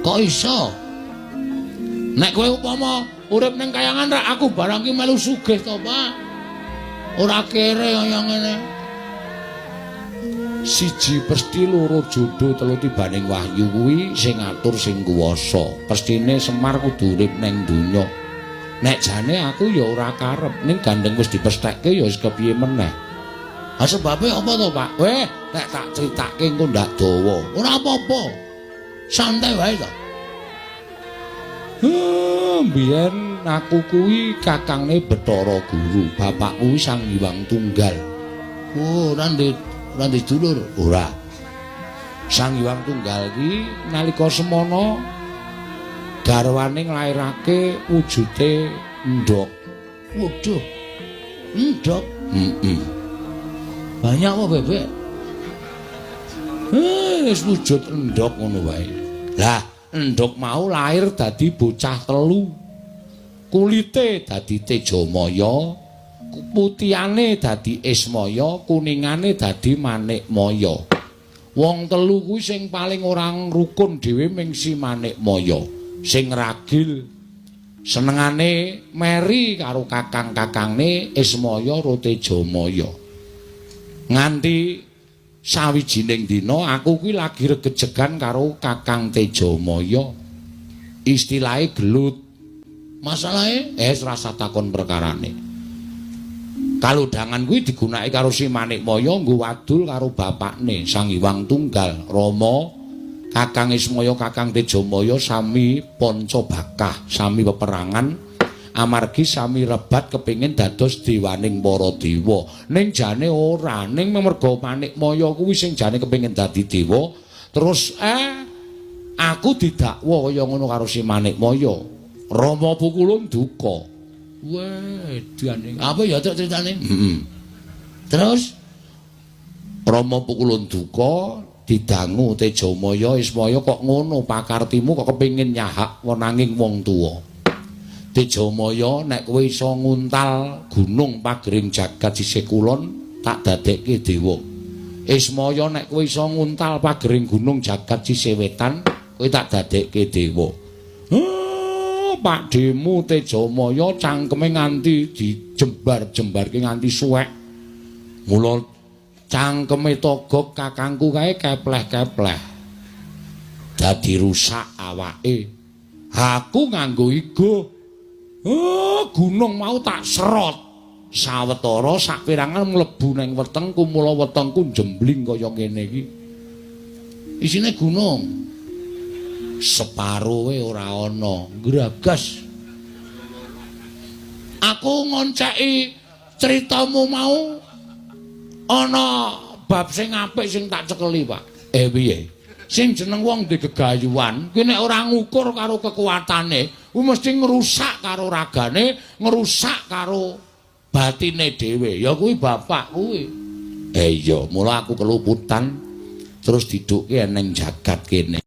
Kok iso? Nek kowe upama urip ning kayangan rak aku barang ki melu sugih to, Pak. Ora kere kaya ngene. Siji pesti, loro jodo, telu tibaning wahyu kuwi sing ngatur sing kuwasa. Pestine Semar kudu urip ning donya. Nek jane aku ya ora karep, ning gandeng wis dipesthekke ya wis kepiye meneh. Ha sebabe apa to, Pak? Weh, nek tak critake engko ndak dawa. Ora apa-apa. Santai wae to. Biyen aku kuwi kakangne Bathara Guru, bapak kuwi Sang Hyang Tunggal. Oh, ora ndek dulur? Ora. Sang Hyang Tunggal ki nalika semana garwane nglairake wujude endhog. Waduh. Endhog? Heeh. Banyak apa bebek? Wis wujud endhog ngono wae. Lah, endhog mau lahir dadi bocah telu. Kulite dadi Tejamaya, putihane dadi Ismaya, kuningane dadi Manikmaya. Wong telu kuwi sing paling ora rukun dhewe ming si Manikmaya, sing ragil senengane meri karo kakang-kakangne Ismaya ro Tejamaya. Nganti sawijining dina aku kuwi lagi regejegan karo Kakang Tejamaya. Istilahe gelut. Masalahe rasa takon perkarane. Kalodhangan kuwi digunakake karo si Manikmaya nggo wadul karo bapakne Sang Hyang Tunggal Rama. Kakang Ismaya, Kakang Tejamaya sami panca bakah, sami peperangan amargi sami rebat kepingin dados dewaning para dewa. Ning jane ora, ning merga Manikmaya kuwi sing jane kepingin dadi dewa, terus aku didakwa kaya ngono karo si Manikmaya. Rama Pukulun duka. Weh, edan. Apa ya tok critane? Heeh. Terus Rama Pukulun duka didangu Tejamaya, Ismaya kok ngono pakartimu kok kepingin nyahak wenanging wong tuwa. Tejamaya, nek kowe iso nguntal gunung pagering jagat sisih kulon tak dadekke dewa. Ismaya, nek kowe iso nguntal pagering gunung jagat sisih wetan kowe tak dadekke dewa. Pakdhemu Tejamaya cangkeme nganti dijembar-jembarke nganti suwek. Mula cangkeme Togog kakangku kae kepleh-kepleh. Dadi rusak awake. Aku nganggo igo. Oh, gunung mau tak serot. Sawetara saperangan mlebu ning wetengku, mula wetengku jembling kaya ngene iki. Isine gunung. Separoe ora ana, gragas. Aku ngonceki critamu mau ana bab sing apik sing tak cekeli, Pak. Piye? Sing jeneng wong di gegayuhan, kuwi nek ora ngukur karo kekuatane, kuwi mesti ngrusak karo ragane, ngrusak karo batine dhewe. Ya kuwi bapak kuwi. Iya, mula aku keluputan terus didukke ning jagat kene.